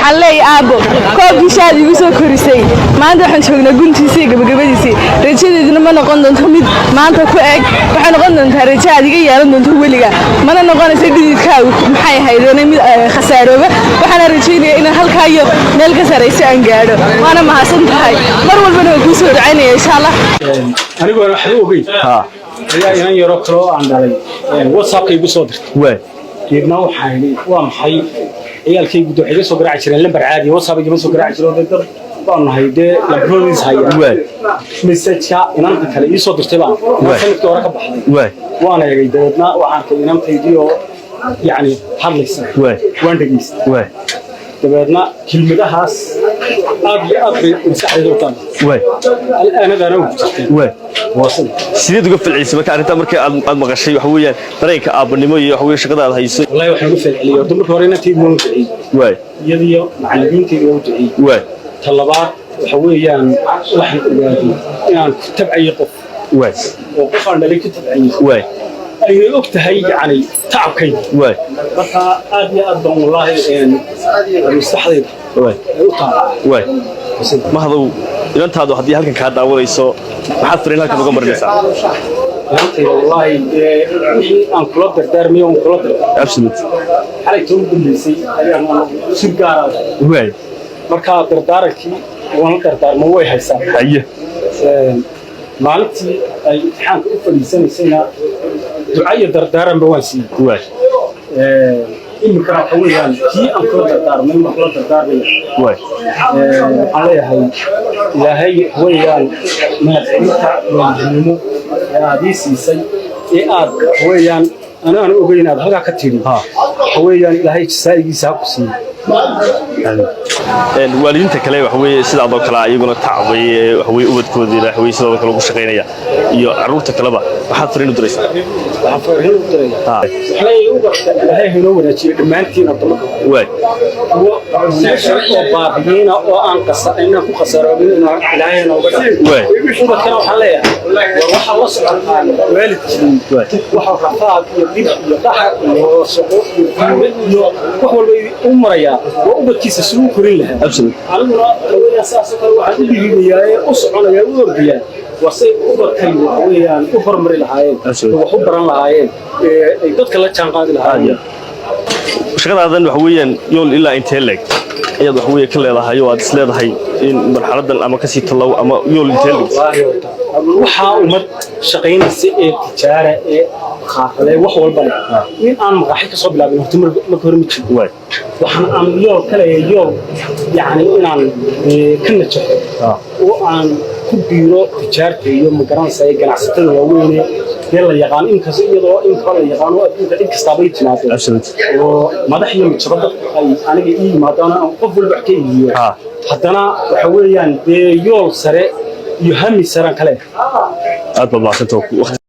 Waxaan leeyahay, aabbo, koobkii shaad igu soo korisay, maanta waxaan joognaa guntiisii iyo gabagabadiisii. Rajadeeduna ma noqon doonto mid maanta ku eg. Waxay noqon doontaa rajo aad iga yeelan doonto weliga. Mana noqonaysa dhididkaagu, maxay ahaydeen, mid khasaarooba. Waxaana rajaynaya inaan halkaa iyo meel ka sarayso aan gaadho. Waana mahadsan tahay. Mar walbana waan kuu soo ducaynaya, insha Allah. Anigoona waxba ogeyn ayaa inan yaroo kale oo aan dhalay WhatsAppka igu soo dirtay. Deedna waxaan idhi, "Waa maxay?" Ciyaalkaygu waxay iga soo garaaci jireen lambar caadi, WhatsApp igama soo garaaci jiro. Dee dad baanu nahay, dee lambaradiis haya. Message-ka inanta kale ii soo dirtay baan inan sanadkii hore ka baxday waan eegay. Dabeedna waxaan arkay inantaydii oo yacni hadlaysa. Waan dhegaystay. Dabeedna kelmadahaas aad iyo aad bay maskaxdayda u taala. Al'aanadaana u jirtay. Waa sida. Sideed uga falcelisay marka arrintaa, markii aad maqashay, waxa weeyaan dareenka aabbanimo iyo waxa weeye shaqada aad hayso? Wallahi, waxaan uga falceliyey horta marka hore inantaydu waan u duceeyey. Iyadiyo macallimiintaydu waan u duceeyey. Ta labaad waxa weeyaan, waxaan ogaaday inaan ku tabcayay qof oo qof aan dhalay ku tabcayay, aynay og tahay yacni tacabkayga. Marka aad iyo aad baan wallaahi maskaxdayda ay u taala. Mahdow, inantaadu haddii halkan kaa daawanayso, maxaad fariin halkan uga marinaysaa? Inantayda wallaahi wixii aan kula dardaarmayo aan kula dardaarmay. Xalay too u dambeysay ayaan anagu si gaara marka dardaarankii waan la dardaarmo way haysaa. Maalintii ay imtixaanka u fadhiisanaysayna duca iyo dardaaranba waan siiyey. Iminkana waxa weeyaan, kii aan kula dardaarmay baan kula dardaarmaya. Waxaan leeyahay, Ilaahay waxa weeyaan mahadcelinta waalidnimo ee aad ii siisay ee aad waxa weeyaan anaan ogeyn aad halkaa ka tidhi, waxa weeyaan Ilaahay jasaa'igiisa ha ku siiyo. Waalidiinta kale, waxa weeye, sidaadoo kale iyaguna tacbay, waxa weeye ubadkoodiina waxa weeye sidoo kale ugu shaqaynaya, iyo carruurta kaleba, maxaad fariin u diraysaa? Waxaan fariin u diraya, waxaan leeyahay, ubadka Ilaahay haynoo wanaajiyo dhammaantiin horta marka hore. Kuwo wanaagsan oo baariyiina oo aan qasa inaan ku khasaroobin inaan Ilaahay nooga dhaqo. Ubadkana waxaan leeyahay, war waxaad la socotaan waalidkiin waxuu rafaad iyo dhib iyo qaxar iyo shaqo iyo guure iyo wax walba u marayaa waa ubadkiisa si uu korin lahaa. Aniguna haweenyaa saasoo kale waxaan u dhiirigayaa ee u soconayaa, u ordayaa, waa say ubadkaygu waxa weeyaan u horumari lahaayeen, wax u baran lahaayeen, ee ay dadka la jaan qaadi lahaayeen. Shaqadaadan, waxa weeyaan, yool ilaa intee leeg ayaad waxa weeye ka leedahay oo aad is leedahay in marxaladan ama kasii tallow ama yool intee leeg? Wallaahi horta, waxaa ummad shaqaynaysa ee tijaara ee bakhaarale wax walba leh, in aan maqaaxi ka soo bilaabin horta marka hore ma jiro. Waxaan aan yool ka leeyahay, yool yacni inaan ka najaxo oo aan ku biiro tijaarta iyo magaranaysa ganacsatada waaweyne dee la yaqaan, inkasta iyadoo inkaba la yaqaano adduunka cid kastaaba ay timaado oo madax iyo mijaba dadku ay aniga ii yimaadaan, aan qof walba wax ka iibiyo. Haddana waxa weeyaan dee yool sare iyo hami saraan kale. Aad baad mahadsantahay.